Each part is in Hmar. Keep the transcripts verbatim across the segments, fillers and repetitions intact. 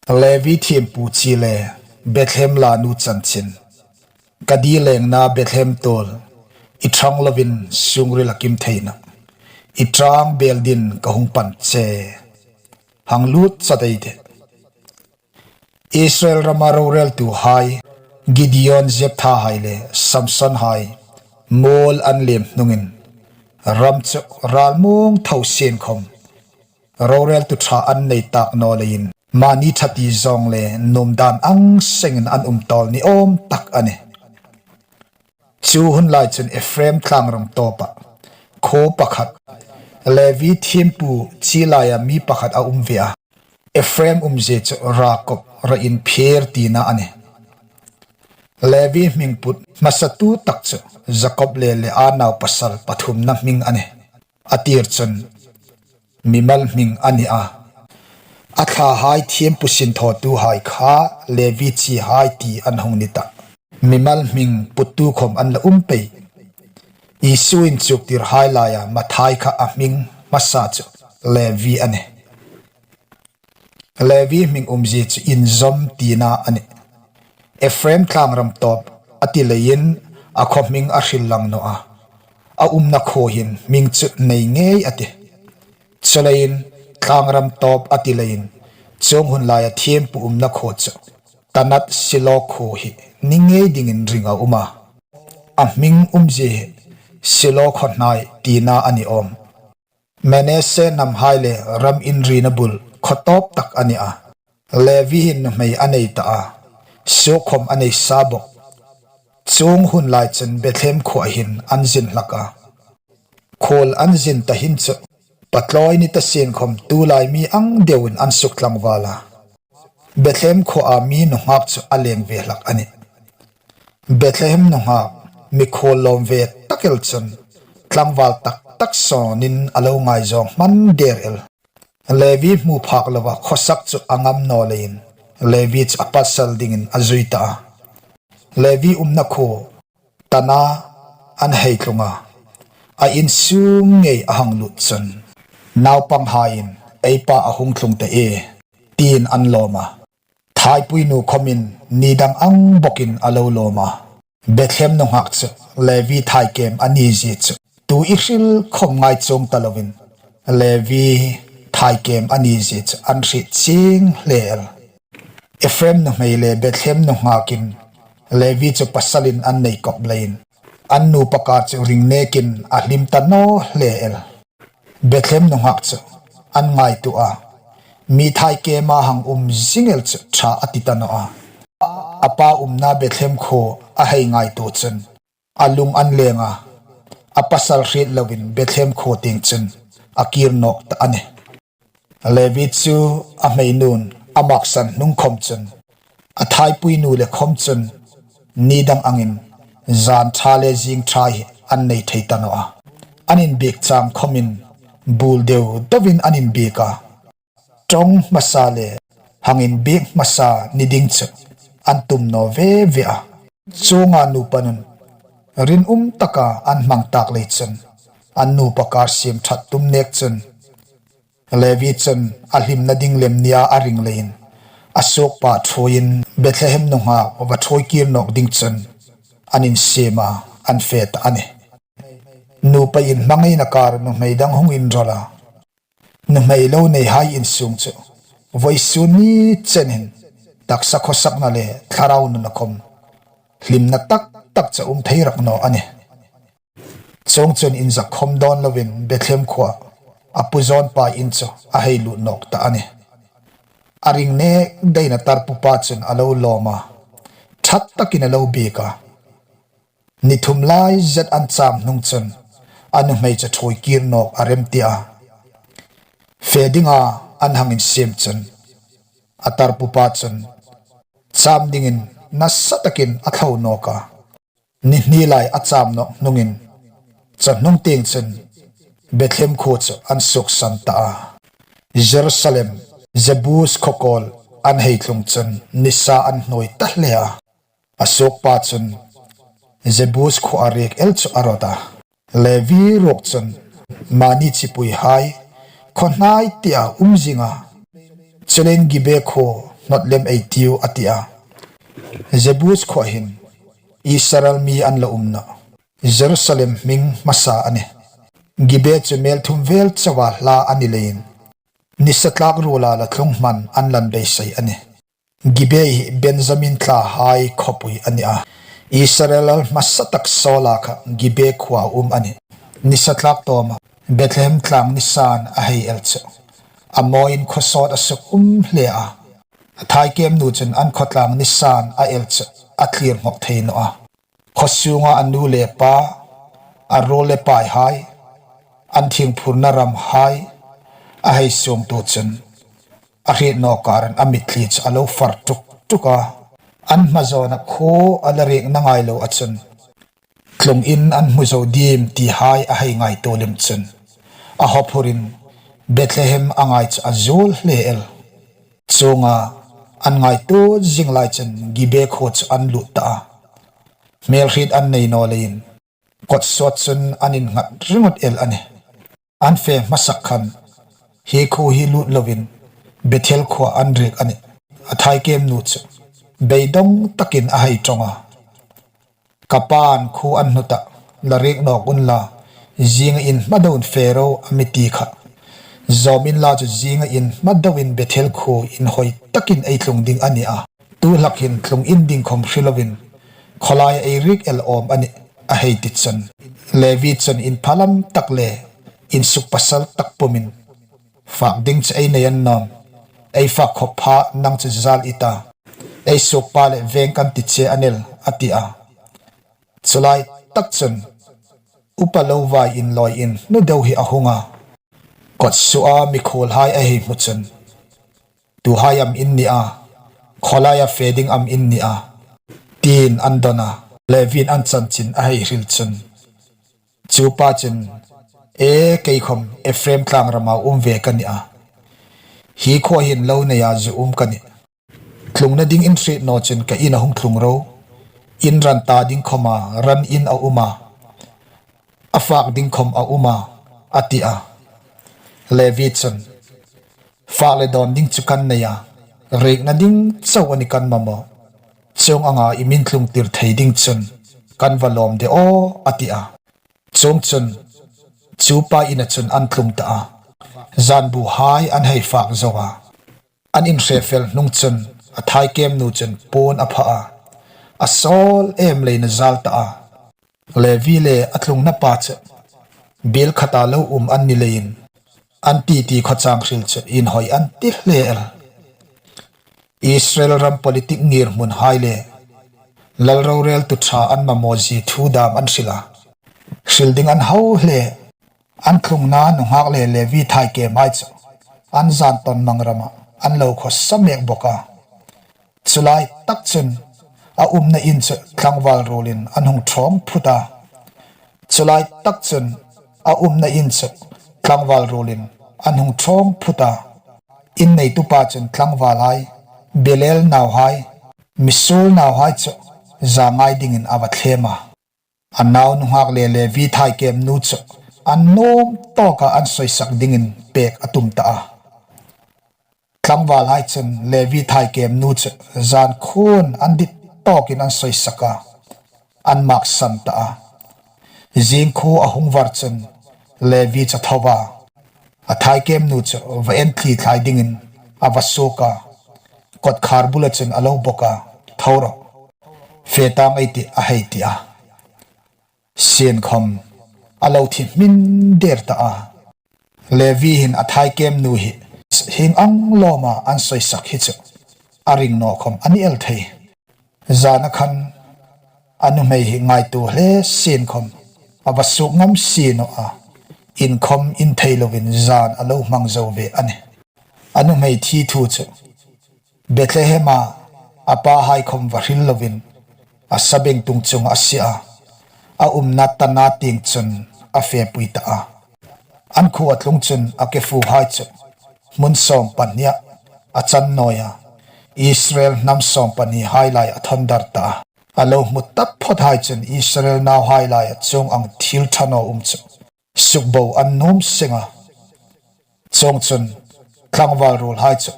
Levi thiempu chi le Bethlehem lanu chanchin. Ka di lengna Bethlehem tuol, i ṭhang lovin sungrila kim theina, i ṭang bel din ka hung pan che. Hang lut chat ei tih. Israel rama roreltuhai, Gideon, Jephthah hai le Samson hai, muol an lem hnungin, ram chu ralmuong tho sien khom, roreltu ṭha an nei tak naw leiin, mani ṭha ti zawng le nuom dan ang sengin an um tawl ni awm tak a nih. Chu hun lai chun Ephraim tlangram tawpa khuo pakhat, Levi thiempu chi laia mi pakhat a um ve a. Ephraim umzie chu ra kop, ra inphier tina a nih. Levi hming put hmasatu tak chu Jakob le Leah nau pasal pathumna hming a nih. A tir chun mimal hming a ni a. A thlahai thiempu sinthawtuhai kha Levi chihai ti an hung ni tah. Mimal hming puttu khom an la um pei. Isu inchuktirhai laia Mathai kha a hming hmasa chu Levi a nih. Levi hming umzie chu inzawm tina a nih. Ephraim tlangram tawp a ti leiin a khaw hming a hril lang naw a. A umna khuo hin hming chu nei ngei a tih. Chuleiin tlangram tawp a ti leiin chuong hun laia thiempu umna khuo chu Taanat Silo khuo hi ni ngei dingin ring a um a. A hming umzie hi Silo khaw hnai tina a ni awm. Manasseh hnamhai le ram inrina bul khaw tawp tak a ni a. Levi hin nuhmei a nei ta a, suok khom a nei sa bawk. Chuong hun lai chun Bethlehem khuoa hin an zin hlak a. Khuol an zin ta hin chu, patlawi ni ta sien khom tulai mi ang deuin an suk tlangval a. Bethlehem khuoa mi nunghak chu a leng ve hlak a nih. Bethlehem nunghak mi khuol lawm ve tak el chun tlangval tak tak sawnin a lo ngaizawng hman der el. Levi hmu phak lova khawsak chu a ngam naw leiin Levi chu a pasal dingin a zui ta a. Levi umna khuo Taanat an hei tlung a, a insung ngei a hang lut chun, naupanghaiin, "Ei pa a hung tlung ta e," tiin an lawm a. Thaipuinu khomin ni dang ang bawkin a lo lawm a. Bethlehem nunghak chu Levi thaikem a ni zie chu tu i hril khom ngai chuong ta lovin, Levi thaikem a ni zie chu an hriet chieng hle el. Ephraim nuhmei le Bethlehem nunghakin Levi chu pasalin an nei kop leiin, an nupa kar chu ring nekin a hlim ta naw hle el. Bethlehem nunghak chu an ngaituo a, mi thaikema hang um zing el chu ṭha a ti ta naw a. A pa umna Bethlehem khuo a hei ngaituo chun, a lung an leng a, a pasal hriet lovin Bethlehem khuo tieng chun a kir nawk ta a nih. Levi chu a hmeinuin a maksan hnung khom chun, a thaipuinu le khom chun ni dang angin zan ṭha le zing ṭha hi an nei thei ta naw a. An inbiek chang khomin bul deu deuvin an inbiek a. Ṭawng hmasa le hang inbiek hmasa ni ding chu an tum naw ve ve a. Chuonga nupa nun rinum taka an hmang tak lei chun an nupa kar siem ṭhat tum nek chun Levi chun a hlimna ding lem nia a ring leiin a suokpa ṭhuoiin Bethlehem nunghak va ṭhuoi kir nawk ding chun an insiem a, an fe ta a nih. Nupa inhmangaina kar nuhmei dang hung inrawl a. Nuhmei lo neihai insung chu vawisun ni chen hin taksa khawsakna le thlarau nuna khom hlimna tak tak chu um thei rak naw a nih. Chuongchun inzak khom dawn lovin Bethlehem khuoa a pu zawnpa in chu a hei lut nawk ta a nih. A ring nek daiin a tarpupa chun a lo lawm a, ṭha takin a lo biek a. Ni thum lai zet an cham hnung chun a nuhmei chu ṭhuoi kir nawk a remti a. Fe dinga an hang insiem chun a tarpupa chun cham dingin nasa takin a thlo nawk a. Ni hni lai a cham nawk hnungin, chu hnung tieng chun Bethlehem khuo chu an suoksan ta a. Jerusalem, Jebus khuo kawl an hei tlung chun nisa an hnuoi ta hle a. A suokpa chun Jebus khuoa riek el chu a rawt a. Levi ruok chun mani chipuihai khaw hnai tia um zing a. Chuleiin Gibeah khuo hnawt lem ei tiu, a ti a. Jebus khuo hin Israel mi an lo um nawh. Jerusalem hming hmasa a nih. Gibeah chu mel thum vel chauha hla a ni leiin, nisa tlak ruola la tlung hman an lan beisei a nih. Gibeah hi Benjamin thlahai khawpui a ni a. Israel lal hmasa tak Saula kha Gibeah khuoa um a nih. Nisa tlak tawma Bethlehem tlang nisan a hei el chu a mawiin khaw sawt a suk um hle a. A thaikemnu chun an khawtlang nisan a el chu a thlir ngawt thei naw a. Khaw sunga a nu le pa, a ruol le paihai, an thiengphurna ramhai a hei suongtu chun a hriet naw karin a mitthli chu a lo far tuk tuk a. An hma zawna khuo a la riekna ngai lo a chun, tlung in an hmu zo dim tihai a hei ngaituo lem chun, a hawphurin Bethlehem a ngai chu a zuol hle el. Chuonga an ngaituo zing lai chun Gibeah khuo chu an lut ta a. Hmelhriet an nei naw leiin kawt suot chun an innghat ringawt el a nih. An fe hmasak khan hi khuo hi lut loin Bethel khuoa an riek a nih. A thaikemnu chu beidawng takin a hei ṭawng a. Ka pa'n khuo an hnu tah, la riek nawk unla, zinga inhma doin fe ro a mi ti kha. Zawm inla chu zinga inhma doin Bethel khuo inhawi takin ei tlung ding a ni a. Tu hlak hin tlung in ding khawm hre loin khawlaia ei riek el awm a nih, a hei ti chun, Levi chun inphalam tak le insuk pasal tak pumin, fak ding chu ei nei an nawm. Ei fak khawp pha nang chu zal i ta. Ei suokpa le veng kan ti che a nih, a ti a. Chulai tak chun upa lo vai inlawi in hnu deu hi a hung a. Kawt suoa mikhuolhai a hei hmu chun, tuhai am in ni a, khawlaia fe ding am in ni a, tiin an dawn a. Levi'n an chanchin a hei hril chun, chu pa chun, e, kei khawm Ephraim tlang rama um ve ka ni a. Hi khuoa hin lo neia zu um ka nih. Tlungna ding in hriet naw chun ka ina hung tlung ro. In ran ta ding khawma ran in a um a, a fak ding khawm a um a, a ti a. Levi chun, fak le dawn ding chu kan nei a, riekna ding chau a ni kan mamaw. Chuong anga i min tlung tir thei ding chun kan va lawm de aw, a ti a. Chuongchun chu pa ina chun an tlung ta a. Zanbuhai an hei fak zo a. An inhre fel hnung chun a thaikemnu chun puon a pha a, a sawl em leiin a zal ta a. Levi le a tlungna pa chu biel khata lo um an ni leiin, an titi khawchang hril chu inhawi an ti hle el. Israel ram politic ngirhmunhai le lal roreltu ṭha an mamaw zie thu dam an hril a. Hril ding an hau hle. An tlungna nunghak le Levi thaikemhai chu an zan tawn mang rama an lo khawsa mek bawk a. Chulai tak chun a umna in chu tlangval ruolin an hung ṭhawng phut a. Chulai tak chun a umna in chu tlangval ruolin an hung ṭhawng phut a. In neitu pa chun tlangvalhai, Belial nauhai, misuol nauhai chu za ngai dingin a va thlem a. A nau nunghak le Levi thaikemnu chu an nuom tawka an sawisak dingin pek a tum ta a. Tlangvalhai chun Levi thaikemnu chu zan khun an dit tawkin an sawisak a, an maksan ta a. Zing khuo a hung var chun Levi chu a tho a, a thaikemnu chu va enthli thlai dingin a va suok a, kawtkhar bula chun a lo bawk a, tho rawh, fe tang ei tih, a hei ti a. Sienkhawm a lo thi hmin der ta a. Levi hin a thaikemnu hi hieng ang lawma an sawisak hi chu a ring naw khawm a ni el thei. Zana khan a nuhmei hi ngaituo hle sienkhawm a va suok ngam si naw a, inkhawm in thei loin zan a lo hmang zo ve a nih. A nuhmei thi thu chu Bethlehema a pahai khawm va hril loin a sabengtung chunga a sie a, a umna tana tieng chun a fepui ta a. An khuo a tlung chun a kefuhai chu hmun sawm pahniha a chan nawi a, Israel hnam sawm pahnihai lai a thawn dar ta a. A lo hmu taphawthai chun Israel nauhai laia chuong ang thil ṭha naw um chu sukbo an nuom seng a. Chuongchun tlangval ruolhai chu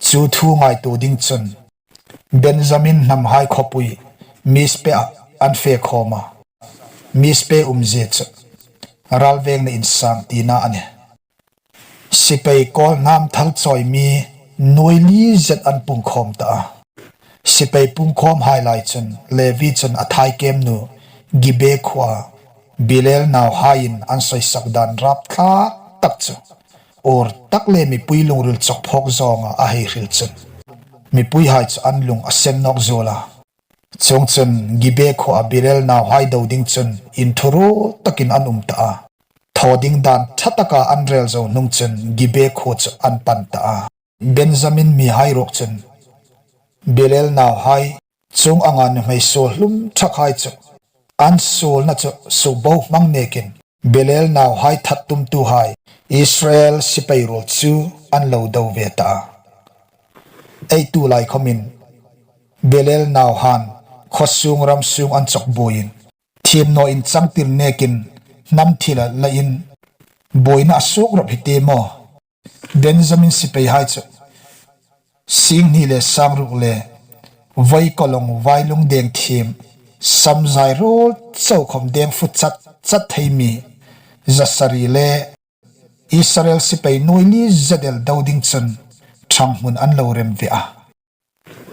Chu thu ngaituo ding chun Benjamin hnamhai khawpui Mizpeh-ah an fe khawm a. Mizpeh umzie chu ralvengna insang tina a nih. Sipai kawlhnam thal chawi mi nuoi li zet an pungkhawm ta a. Sipai pungkhawmhai lai chun Levi chun a thaikemnu Gibeah khuoa Belial nauhaiin an sawisak dan rapthlak tak chu ur tak le mipui lungril chawk phawk zawnga a hei hril chun mipuihai chu an lung a sen nawk zuol a. Chuongchun Gibeah khuoa Belial nauhai do ding chun inthuruol takin an um ta a. Thaw ding dan ṭha taka an rel zo hnung chun Gibeah khuo chu an pan ta a. Benjamin mihai ruok chun Belial nauhai chuong anga nuhmei suol hlum ṭhakhai chu an suolna chu sukbohmang nekin Belial nauhai that tumtuhai Israel sipai ruol chu an lo do ve ta a. Ei tu lai khawmin Belial nauhan khaw sung ram sung an chawk buoiin thiem naw inchangtir nekin hnam thila lain buoina a suok rawp hi ti maw? Benjamin sipaihai chu sing hni le sang ruk le voi kawlong vai lungdeng thiem samzai ruol chau khawm deng fut chat chat thei mi zasari le Israel sipai nuoi li zet el do ding chun ṭhang hmun an lo rem ve a.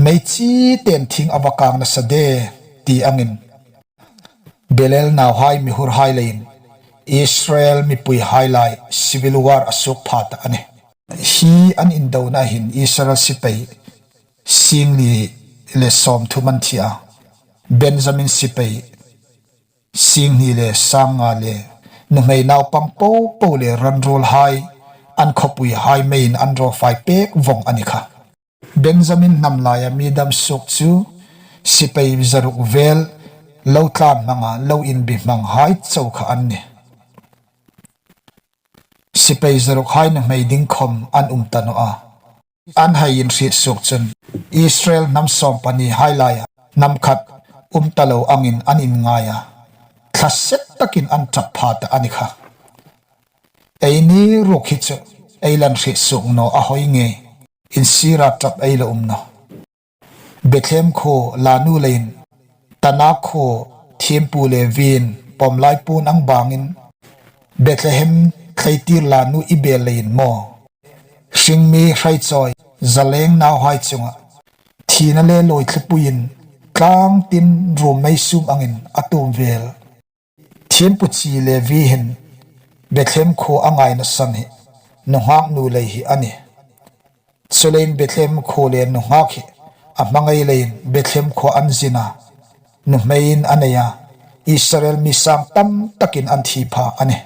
Meichi ten thing a va kang nasa de ti angin Belial nauhai mihurhai leiin Israel mipuihai lai civil war a suok pha ta a nih. Hi an indona hin Israel sipai sing li le sawmthum an thi a. Benjamin sipai sing hni le sang nga le nuhmei naupang popo le ran ruolhai an khawpuihai meiin an raw fai pek vawng a ni kha. Benjamin hnam laia mi dam suok chu sipai zaruk vel lo tlan hmanga lo inbi hmanghai chau kha an nih. Sipai zarukhai nuhmei ding khawm an um ta naw a. An hai inhriet suok chun Israel hnam sawm pahnihai laia hnam khat um ta lo angin an inngai a. Thla set takin an ṭap pha ta a ni kha. Eini ruok hi chu ei la inhriet suok naw a hoi ngei. Insira ṭap ei la um naw. Bethlehem khuo lanu leiin Tanak khuo thiempu Leviin pawm lai puon ang bangin Bethlehem thleitir lanu i bel leiin maw? Hringmi hraichawi zaleng nauhai chunga thina le lawithlipuiin tlangtin ruom mei sum angin a tuom vel. Thiempu chi Levi hin Bethlehem khuo a ngaina san hi nunghak nu lei hi a nih. Chuleiin Bethlehem khuo le nunghak hi a hmangai leiin Bethlehem khuo an zin a, nuhmeiin a nei a, Israel mi sang tam takin an thi pha a nih.